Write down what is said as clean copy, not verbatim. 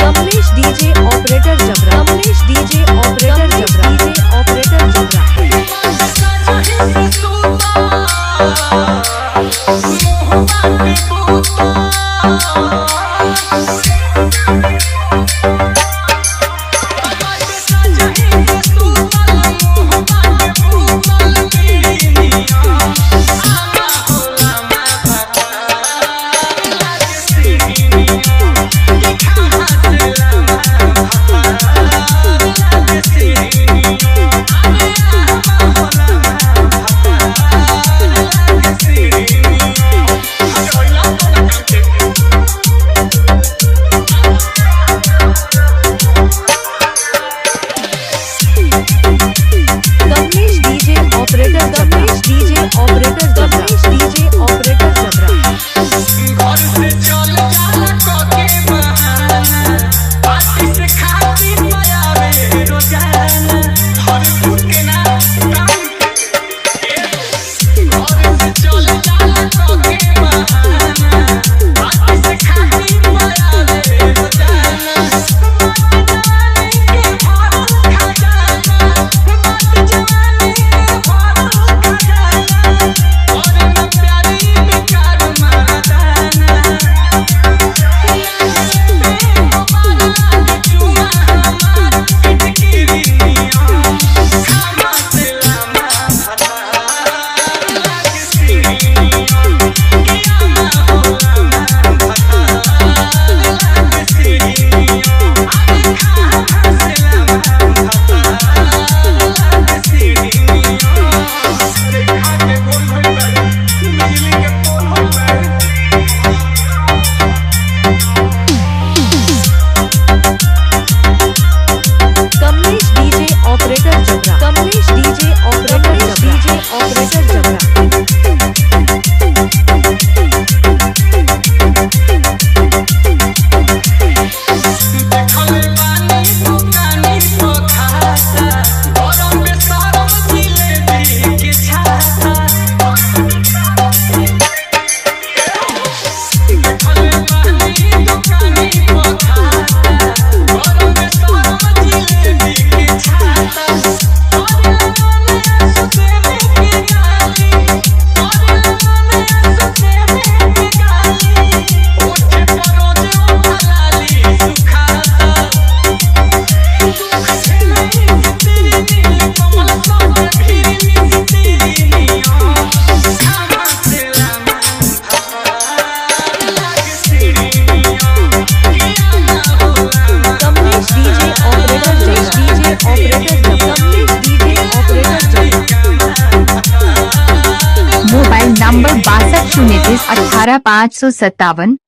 Kamlesh DJ operator Jabra. Kamlesh DJ operator Jabra. DJ operator Jabra. Kamlesh DJ operator Kamlesh DJ operator Jabra. Kamlesh DJ operator Jabra. घर से चल जाला कके बहाना, party से खाती मायावे रोजाना, हर फूट के ना काम के। घर से चल जाला कके बहाना, पार्टी से खाती मायावे रोजाना। बात जवानी के भरल खजाना, बात जवानी के भरल खजाना, और न प्यारी बेकार मर्दाना। बिजली के पोल हो गए। Kamlesh DJ operator Jabra. Kamlesh DJ operator Jabra. DJ operator Jabra. देखले बानी दुकानी पोखाता, गरम बेसरम जिलेबी के छाता। देखले बानी दुकानी पोखाता, गरम बेसरम जिलेबी के छाता। अरे लगाने सुते में के गाली, अरे लगाने सुते में के गाली, ओठे पर रोज ओठा लाली सुखाता। Kamlesh DJ operator Jabra. DJ operator Jabra. Kamlesh DJ operator Jabra. Mobile number 62 0 30 18 557।